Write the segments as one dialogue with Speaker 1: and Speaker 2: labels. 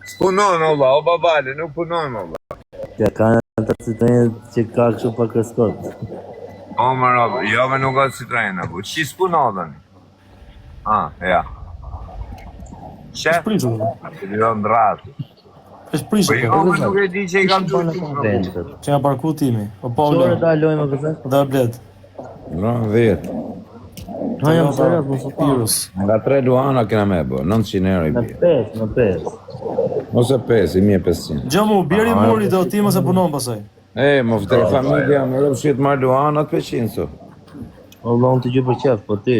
Speaker 1: S'punon o vlla, o babale, nuk punon o vlla.
Speaker 2: Ja kanë ata Citroen që ka kështu pa kërskot.
Speaker 1: O më rob, jo me nuk ka Citroen apo. Qi s'punon tani? Ah, ja. Shef,
Speaker 3: Është prishur.
Speaker 1: jo ndrat.
Speaker 3: Është prishur.
Speaker 1: Po jo, më nuk e di që i kam
Speaker 2: Ishin
Speaker 1: gjujt.
Speaker 2: konventët.
Speaker 3: Që nga parku timi. O Paolo.
Speaker 2: Çore ta lojmë vëzë?
Speaker 3: Dhe blet.
Speaker 4: Në 10.
Speaker 2: Ha jam serioz, mos u pa.
Speaker 3: Virus.
Speaker 4: Nga 3 Luana kena me bë, 900 euro i
Speaker 2: Në
Speaker 4: bie.
Speaker 2: 5, në 5.
Speaker 4: Ose 5, i 1500.
Speaker 3: Gjëmu, bjeri muri do ti mos e punon pasaj.
Speaker 4: E, më vdek familja, më rëpë shit marrë Luana të peqin, so.
Speaker 2: O vlla, unë të gjë për qef, po ti.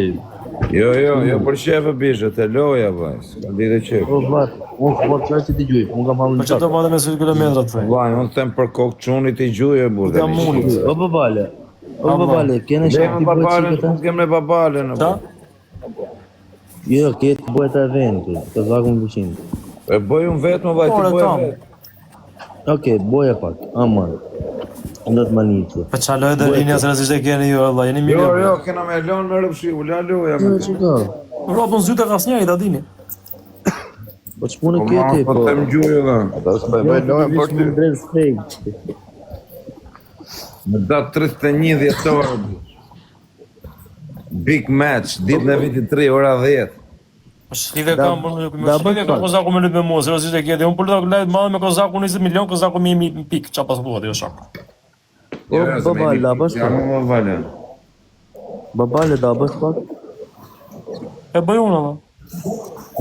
Speaker 4: Jo, jo, jo për qefe bishe, te loja, vllai, s'ka lidhje qefe.
Speaker 2: O vlla, unë po të që ti gjuj, unë kam hallin
Speaker 3: Po që do
Speaker 2: çak.
Speaker 3: madhe me 100 kilometra të thej.
Speaker 4: Vllai, unë them për kokë çunit i gjuje burrë.
Speaker 3: Jam
Speaker 4: tani.
Speaker 3: unë.
Speaker 2: O babale. O babale, kene
Speaker 4: Le
Speaker 2: shok
Speaker 4: me
Speaker 2: ti bëhet
Speaker 4: babalen,
Speaker 2: çikë
Speaker 4: po kem me babalen.
Speaker 3: Qa?
Speaker 2: Jo, ke të bëhet event, të zaku më pëlqen.
Speaker 4: E bëj unë vetë, më vllai, ti
Speaker 3: Ore,
Speaker 4: bëj
Speaker 3: tam.
Speaker 4: vetë.
Speaker 2: Okej, boja pak, aman. Do të manicë.
Speaker 3: Po qa lojë dhe linja seriozisht e keni ju, Allah, jeni mirë.
Speaker 4: Jo, jo, kena me lon me rëpshi, u la loja me.
Speaker 2: Jo, çka?
Speaker 3: Robën zytë ka asnjëri, ta dini.
Speaker 2: Po ç'punë
Speaker 4: Po
Speaker 2: ke
Speaker 4: ma,
Speaker 2: ti
Speaker 4: po
Speaker 2: po?
Speaker 4: them gjuje dhe.
Speaker 5: Ata s'po e bëjnë lojën për ty.
Speaker 2: Drejt fake.
Speaker 4: Në datë 31 dhjetor. Big match, ditën e vitit 3, ora 10.
Speaker 3: Po shlive kam, po nuk më
Speaker 2: da
Speaker 3: shlive
Speaker 2: bëj
Speaker 3: kam
Speaker 2: pak.
Speaker 3: Kozaku me lut me mua, seriozisht e ke. Unë po luaj lojë madhe me Kozaku 20 milion, Kozaku 1000 pikë, çfarë pas thua ti o shok.
Speaker 2: O
Speaker 4: Jo, se me
Speaker 2: baba,
Speaker 4: një
Speaker 2: la
Speaker 4: pikë,
Speaker 2: bësh
Speaker 4: jam
Speaker 2: pak.
Speaker 4: unë, më vale.
Speaker 2: Babale da bësh pak.
Speaker 3: E bëj unë apo.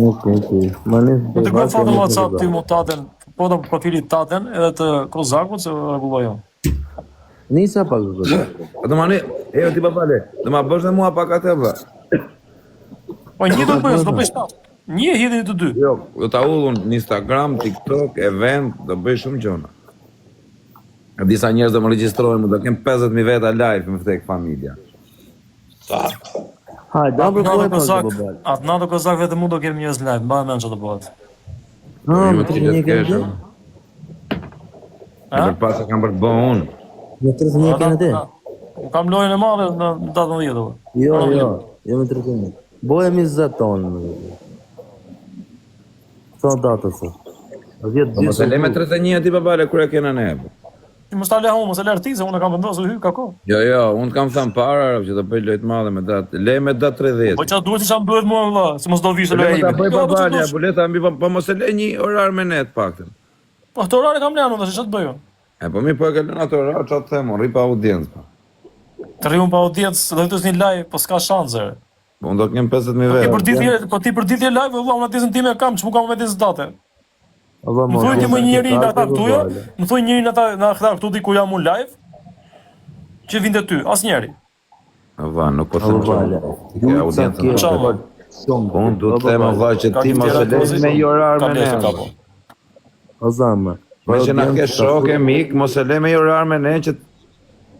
Speaker 2: Okej, okej. Manis
Speaker 3: Po të bëj foto në WhatsApp ty mu taten, po të profilit taten edhe të Kozakut se rregulloj unë.
Speaker 2: Nisa pak zot.
Speaker 4: Po do mani, e jo ti babale, do ma bësh dhe mua pak atë vlla.
Speaker 3: Po një do të bëj, s'do bëj shtat. Një e hidhni të dy.
Speaker 4: Jo, do ta ullun në Instagram, TikTok, event, do bëj shumë gjëra. Disa njerëz do më regjistrohen, më do kem 50000 veta live më vdek familja.
Speaker 2: Hajde, da
Speaker 3: Atë
Speaker 2: për
Speaker 3: natë
Speaker 2: bëj pak
Speaker 3: Kozak,
Speaker 2: babale.
Speaker 3: atë natë Kozak vetëm mu do kemi njerëz live, mbaje mend çfarë do bëhet.
Speaker 2: Ha,
Speaker 4: Jo,
Speaker 2: më
Speaker 4: ti
Speaker 2: 31
Speaker 4: le të
Speaker 2: keni
Speaker 4: kesh.
Speaker 2: ti?
Speaker 4: E për pas e kam për të bë unë.
Speaker 2: Në 31 keni ti?
Speaker 3: Unë kam lojën e madhe në në datën 10 apo.
Speaker 2: Jo, jo, jo me 31. Bojemi 20 tonë. Sa datës? 10
Speaker 4: Po mos e le me 31 aty babale kur e kena ne. po.
Speaker 3: Ti mos ta lë unë, mos e lër ti se unë e kam vendosur hy ka kohë.
Speaker 4: Jo, jo, unë të kam thënë para rob, që do bëj lojë të madhe me datë. Le me datë 30.
Speaker 3: Po çfarë duhet të çam duhet mua vëlla, se mos do vish te
Speaker 4: Le
Speaker 3: loja
Speaker 4: ta
Speaker 3: ime.
Speaker 4: bëj
Speaker 3: Jo, po çfarë
Speaker 4: babalja,
Speaker 3: dush?
Speaker 4: po le ta mbi po, po mos e le një orar me net paktën.
Speaker 3: Po atë orar e kam lënë unë tash, çfarë të bëj unë?
Speaker 4: E po mi po e ke lënë atë orar, çfarë të them, unë rri pa audiencë. Po.
Speaker 3: Të rri unë pa audiencë, do të një live, po s'ka shanse.
Speaker 4: Po unë do të kem 50000
Speaker 3: Ti
Speaker 4: vetë.
Speaker 3: për ditë, po ti për ditë live, vëlla, unë atë time e kam, ç'mu kam me ditë date.
Speaker 2: Valla,
Speaker 3: Më thuaj ti më njëri nga ata këtu, jo? Më thuaj njëri nga ata nga ata këtu di ku jam unë live? Që vinte ty, asnjëri.
Speaker 4: Valla, nuk po them.
Speaker 2: Babale.
Speaker 4: Ti ke audiencën.
Speaker 3: Qa,
Speaker 4: Po
Speaker 2: Shumë.
Speaker 4: Po unë du të them o vlla që
Speaker 3: Ka
Speaker 4: ti mos e
Speaker 3: tjera
Speaker 4: le
Speaker 3: kozi,
Speaker 4: me një orar
Speaker 3: ka
Speaker 4: me
Speaker 3: lehtë
Speaker 4: ne.
Speaker 3: ka po.
Speaker 2: O zamë.
Speaker 4: Po që na ke shok e mik, mos e le me një orar me ne që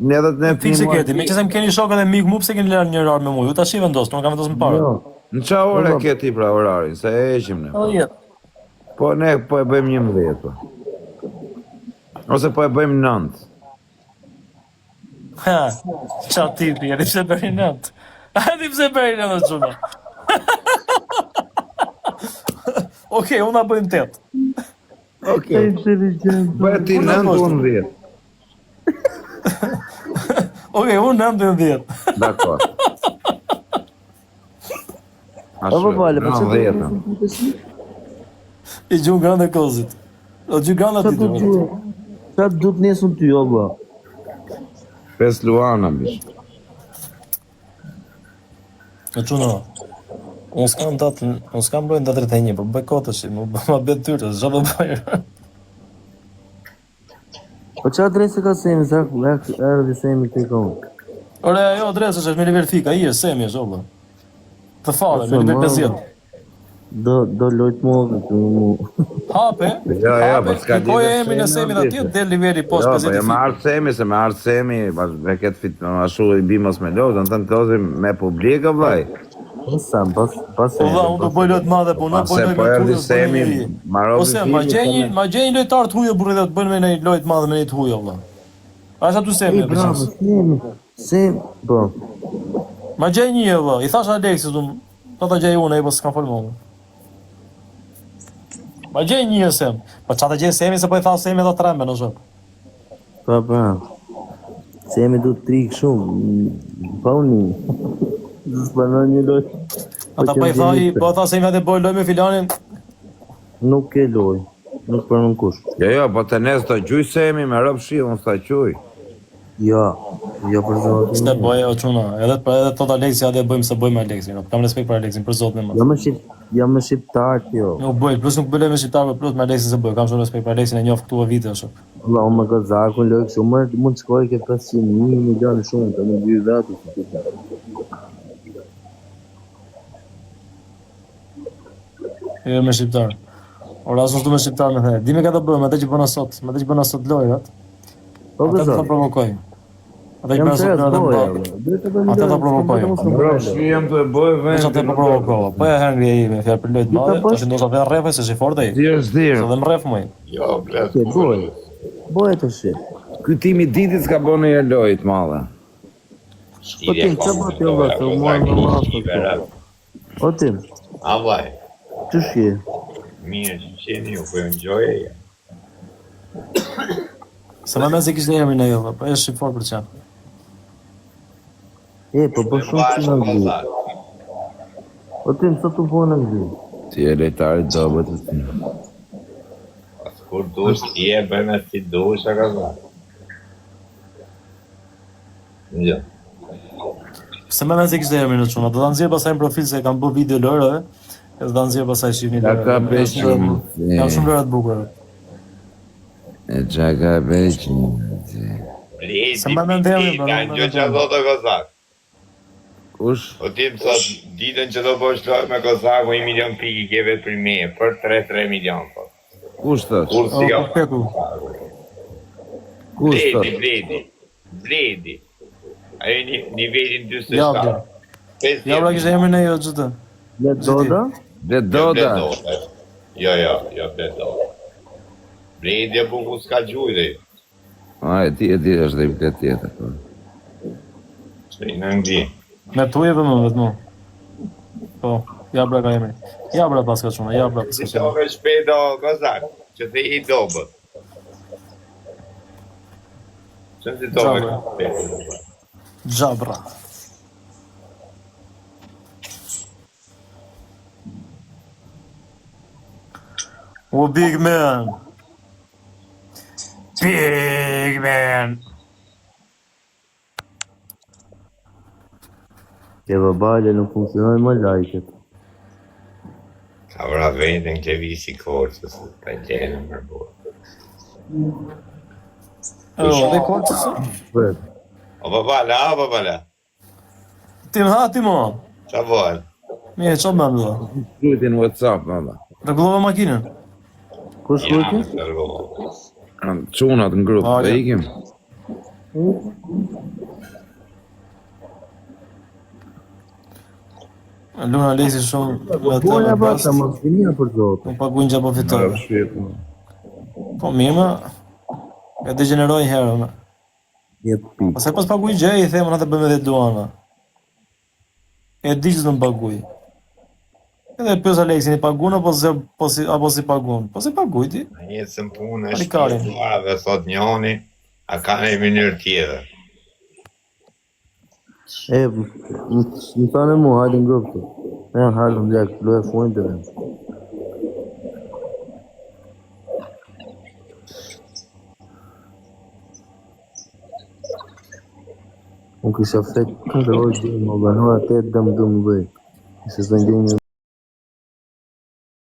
Speaker 4: ne edhe të ne
Speaker 3: Fikse keti, me që se më keni shok edhe mik mu, pse keni lënë një orar me mua? Ju tash i vendos, unë kam vendosur më parë.
Speaker 2: Jo.
Speaker 4: Në qa orë e ke ti pra orarin, se e heqim ne.
Speaker 3: Po jetë.
Speaker 4: Po ne po e bëjmë 11 po. Ose po e bëjmë 9.
Speaker 3: Ha, qa tipi, edhe pse bëri nënt. Edhe pse bëri nënt çuna. Okej, unë na bëjmë 8.
Speaker 4: Okej.
Speaker 2: Inteligent.
Speaker 4: Bëj ti
Speaker 3: Unë
Speaker 4: 9
Speaker 3: poshtë.
Speaker 4: unë 10.
Speaker 3: Okej, unë 9 dhe 10.
Speaker 4: Dakor.
Speaker 2: O babale, po çfarë?
Speaker 4: 10.
Speaker 3: I gjuhë grande kozit. O gjuhë grande
Speaker 2: Çfarë
Speaker 3: aty.
Speaker 2: do të Çfarë do të nesëm ty, o vlla?
Speaker 4: 5 Luana bish.
Speaker 3: E çuna. Unë s'kam datën, unë s'kam bëjnë datë 31, po bëj kohë tash, më më bën tyrë, çfarë do bëj?
Speaker 2: Po çfarë adresë ka Semi, sa erdhi Semi këtë kohë?
Speaker 3: Ore, ajo adresë është me nivel fik, ai është Semi është vëlla. Të fare, me
Speaker 2: Ose,
Speaker 3: nivel
Speaker 2: ma-
Speaker 3: 50.
Speaker 2: Do do lojt mua këtu mu.
Speaker 3: Hape.
Speaker 4: Jo, jo, po s'ka
Speaker 3: lidhje.
Speaker 4: lidhje
Speaker 3: emrin e
Speaker 4: Semi
Speaker 3: Semit
Speaker 4: aty.
Speaker 3: atje, del niveli poshtë
Speaker 4: Jo, po
Speaker 3: 50
Speaker 4: jo me ardh Semi, se me ardh Semi, pas me këtë fit, ashtu i bi mos me lozë, do të thënë të lozim me publik o vllai.
Speaker 2: Po sa, pas pas.
Speaker 3: Po vlla, unë do bëj lojë të madhe, po unë
Speaker 4: Pa
Speaker 3: po
Speaker 4: se
Speaker 3: lojë
Speaker 4: po
Speaker 3: me
Speaker 4: erdhi
Speaker 3: turës, bëj me
Speaker 4: Semi,
Speaker 3: njeri.
Speaker 4: mbarovi
Speaker 3: Ose ma
Speaker 4: filmi,
Speaker 3: gjej një,
Speaker 4: po
Speaker 3: ma gjej një lojtar të huaj burrë dhe të bëjnë me një lojë të madhe me një të huaj vlla. A është aty Semi?
Speaker 2: Ej, bravo, Semi. Semi, po.
Speaker 3: Ma gjej një vlla, i thash Aleksit unë, po ta gjej unë, ai po s'kam fol më. Ma gjej një Sem. Po çfarë të gjej Semi se po i tha Semi do tremben o zot.
Speaker 2: Pa, pa. Se jemi du trik shumë. Pa unë. S'pranon një lojë.
Speaker 3: Ata po i tha i, po tha Semi atë bëj lojë me filanin.
Speaker 2: Nuk ke lojë. Nuk pranon kush.
Speaker 4: Jo, jo, po të nes të gjuj Semi me rëp shi, unë s'ta quj.
Speaker 2: Jo, jo për zotin.
Speaker 3: S'e bëj o çuna. Edhe për edhe thot Aleksi atë e bëjmë se bëjmë me Aleksin. Kam respekt për Aleksin, për zotin e madh.
Speaker 2: Jo me shqip, jo me shqiptar jo.
Speaker 3: Nuk bëj, plus nuk bëj lojë me shqiptarëve, plus me Aleksin se bëj. Kam shumë respekt për Aleksin, e njoh këtu e vite ashtu.
Speaker 2: Valla, unë me Gozakun lojë kështu, më mund të shkoj ke 500 1 milion shumë, të më dy vetë.
Speaker 3: Jo me shqiptar. Ora as s'du me shqiptar me the. Di me ka të bëj, me atë që bëna sot, me atë që bëna sot lojrat.
Speaker 2: Po
Speaker 3: Atë
Speaker 2: Gozak.
Speaker 3: të provokoj. Atë që
Speaker 2: Jam
Speaker 3: bëna sot
Speaker 2: serios,
Speaker 3: lojrat
Speaker 2: po,
Speaker 3: e
Speaker 2: ja,
Speaker 3: mbak.
Speaker 2: duhet të bëjmë
Speaker 3: Atë ta
Speaker 2: lojë, s'kam
Speaker 3: provokoj.
Speaker 2: bërë mos më
Speaker 4: Bro,
Speaker 2: bëj.
Speaker 4: shi jam të e bëj
Speaker 3: Veç
Speaker 4: vend.
Speaker 3: atë po provokova. Po e herë ngri ai me fjalë për lojë të
Speaker 2: Di ta
Speaker 3: madhe,
Speaker 2: bësh?
Speaker 3: tash ndoshta vjen rrefe se është i fortë ai.
Speaker 4: Ti është
Speaker 3: Se
Speaker 4: thirr.
Speaker 3: dhe më rref më.
Speaker 5: Jo, ble,
Speaker 2: Ke boj. Boj të shi.
Speaker 4: Ky timi ditit s'ka bërë ndonjë lojë të madhe.
Speaker 2: Po tim, ç'a bë ti valla, se u morëm me llafë këtu. O tim,
Speaker 5: A vllai,
Speaker 2: qysh je?
Speaker 1: Mirë, që qeni ju, po ju ngjoje ja.
Speaker 3: Se më mend se kishte emrin ajo, po është i fortë për çan.
Speaker 2: E, po bë shumë që në Angli. O tim, sot u bë në Angli.
Speaker 4: Ti e lojtari dobët e ti.
Speaker 1: Pas kur dush, ti e bëjme si dush, a ka thënë. Jo.
Speaker 3: Se më mend se kishte emrin në çuna. Do ta nxjerr pastaj në profil se kam bë video lojrave. Edhe do ta nxjerr pastaj shihni
Speaker 4: Ja
Speaker 3: lojrat.
Speaker 4: ka peqin.
Speaker 3: Kam shumë lojra të bukura.
Speaker 4: E qa ka peqin.
Speaker 1: Bledi,
Speaker 3: Se më mend emrin, po,
Speaker 1: ka
Speaker 3: nuk më
Speaker 1: gjë
Speaker 3: mend
Speaker 1: që
Speaker 3: emrin.
Speaker 1: thotë Kozak.
Speaker 4: Kush?
Speaker 1: O tim thot, ditën që do bësh lojë me Kozakun, 1 milion pikë i ke vetë për me, për 3-3 milion, po.
Speaker 4: Kush thot?
Speaker 1: Kur si
Speaker 3: O,
Speaker 1: ka
Speaker 3: po, Peku.
Speaker 4: Kush thot?
Speaker 1: Bledi, Bledi, Bledi. Ajo një nivelin 47.
Speaker 3: Ja, bra.
Speaker 1: 50.
Speaker 3: Ja, bra kishte emrin ajo ç'të.
Speaker 2: Le Doda?
Speaker 4: Dhe
Speaker 1: Jo,
Speaker 4: Doda.
Speaker 1: Bled Doda. Jo, jo, jo Bled Doda. Bledi e bukur s'ka gjujtë.
Speaker 4: A, e ti e di është dhe i vërtet tjetër. po.
Speaker 1: Se i në Angli.
Speaker 3: Me tu e vëmë vetëm. Po, ja bra ka emrin. Ja bra paska çuna, ja bra paska
Speaker 1: Si
Speaker 3: çuna.
Speaker 1: tove shpejt o Kozak, që the i dobët. Që si tove
Speaker 3: Gjabra.
Speaker 1: shpejt.
Speaker 3: Xhabra. O big man. Big man.
Speaker 2: Ke babale nuk funksionojnë më lajket.
Speaker 1: Ka vra vendin Klevisi Korçës, pa gjenë më burr.
Speaker 3: Oh, dhe Korçës?
Speaker 2: Vret.
Speaker 1: O babala, o babala.
Speaker 3: Tim ha Timo.
Speaker 1: Qa bëhet?
Speaker 3: Mirë, çfarë bën vëlla?
Speaker 4: Shkruajti në WhatsApp, valla.
Speaker 3: Rregullova makinën.
Speaker 2: Kush
Speaker 1: Ja,
Speaker 2: shkruajti?
Speaker 1: më rregull.
Speaker 4: Kanë Çunat në grup,
Speaker 3: Ah,
Speaker 4: dhe
Speaker 3: ja.
Speaker 4: ikim.
Speaker 3: Luna Alexi shumë me atë
Speaker 2: Boja
Speaker 3: me
Speaker 2: pra,
Speaker 3: bast.
Speaker 2: ta mos vinia për zotin.
Speaker 3: Unë paguajnë gjë po fitoj.
Speaker 4: Rëp shpirt, po.
Speaker 3: Po mirë, më. E degjeneroj një herë, më.
Speaker 2: Një pikë.
Speaker 3: Pastaj pas paguaj gjë, i them unë atë bëjmë edhe duana. E di që do më paguaj. Edhe pyes Aleksin, i paguan apo se po si apo si paguan? Po si paguaj ti?
Speaker 1: Në jetën punë
Speaker 3: Ali
Speaker 1: është
Speaker 3: Karin.
Speaker 1: pjesëmarrë dhe thot njoni, a ka në mënyrë tjetër.
Speaker 2: E, më më thane mu, hajde në grup këtu. E, hajde në blek, loja fuin të vend. Unë kisha flet 4 orë gjemë, më banora 8 dëm 12. Ishte zënë gjeni.